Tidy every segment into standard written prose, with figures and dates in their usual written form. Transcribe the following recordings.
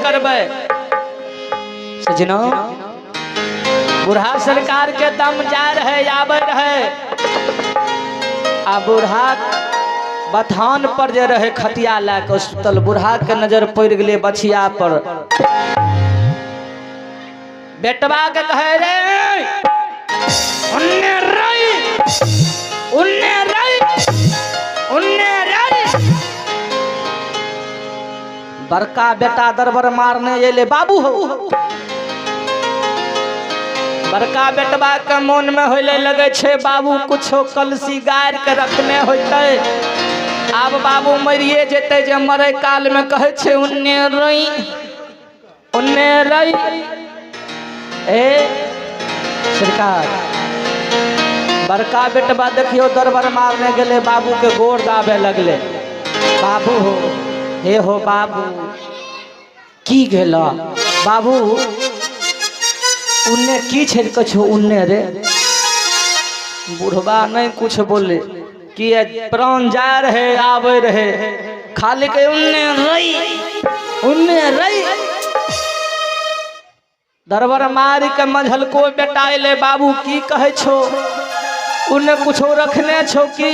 करबै। सजना, बूढ़ा सरकार के दम जा रहे आबे रहे आ बूढ़ा बथान पर जे रहे खटिया लए कऽ सुतल, बूढ़ा के नजर पड़ि गेलै बछिया पर। बेटवा के कहे रे उन्ने रही, उन्ने रही, उन्ने रही। बड़का बेटा दरबर मारने एले बाबू हो। बड़का बेटवा के मन में होले लगे छे बाबू कुछो कलसी गार के रखने होते, आब बाबू मरिए जेते, जे मरे काल में कहे छे उन्ने रही, उन्ने रही। ए सरकार, बड़का बेटवा देखियो दरबर मारने गेले, बाबू के गोर दाबे लगले। बाबू हो, हे हो बाबू, की गेल बाबू? उन्ने की छै कछो उन्ने रे? बुढ़बा नहीं कुछ बोले कि प्राण जा रहे आवे रहे, खाली के उन्ने रही, उन्ने रही। दरबर मार के मझल को बेटा अयलै, बाबू की कहै छो, उन्ने कुछो रखने छो की?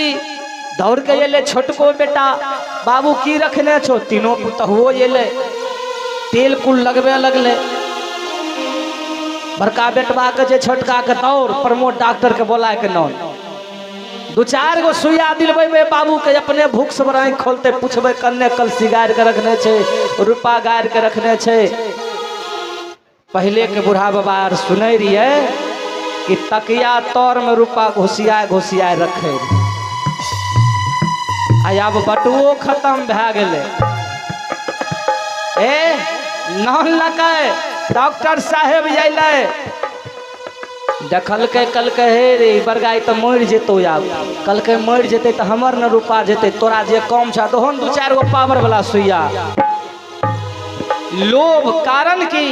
दौड़ के अयलै छोटको बेटा, बाबू की रखने छो? तीनों पुतहुओ अयलै, तेल कुल लगबे लगलै। बड़का बेटवा के जे छोटका के दौड़ प्रमोद डॉक्टर के बोलाय के नौन दू चार गो सुइया दिलबे बाबू के, अपने भूख से आँखि खोलते, पूछबे कन्ने कलसी गारि के रखने छै, रुपा गारि के रखने छै। पहले के बूढ़ा बाबा आर सुनै रहियै कि तकिया तर में रुपा घुसिया घुसिया रखे रहे। आ आब बटुओ खत्म भए गेलै। ए नान लकै डॉक्टर साहेब अयलै, देखलकै, कहलकै हे रे बड़गाई तऽ मरि जेतौ। आब कहलकै मरि जेतै तऽ हमर ने रुपा जेतै, तोरा जे कम छह दहोन दू चारि गो पावर वाला सुइया। लोभ कारण की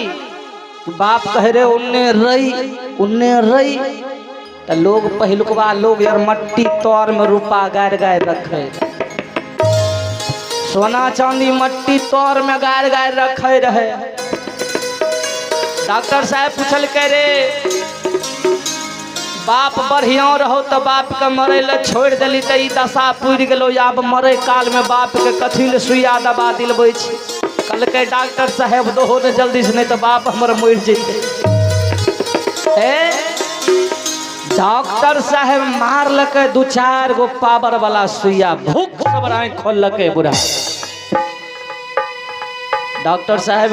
बाप कहे रे उन्ने रही, उन्ने रही, तऽ लोग पहिलुकवा लोग यार मट्टी तर में रुपा गारि गारि रखे, सोना चांदी मट्टी तर में गारि गारि रखे रहे। डॉक्टर साहब पूछलकै रे बाप बढ़िया रहो तो बाप के मरे ले छोड़ दिली तो ई दशा पुरि गेलो, आब मरे काल में बाप के कथी ले सुइया दबा दिलबै छी? कहलकै डॉक्टर साहेब दहो ने जल्दी से, नहीं तो बाप हमर मरि जेतै। ए डॉक्टर साहेब मारलकै दू चारि गो पावर वाला सुइया, भूख सब आँखि खोललकै बूढ़ा डॉक्टर साहेब।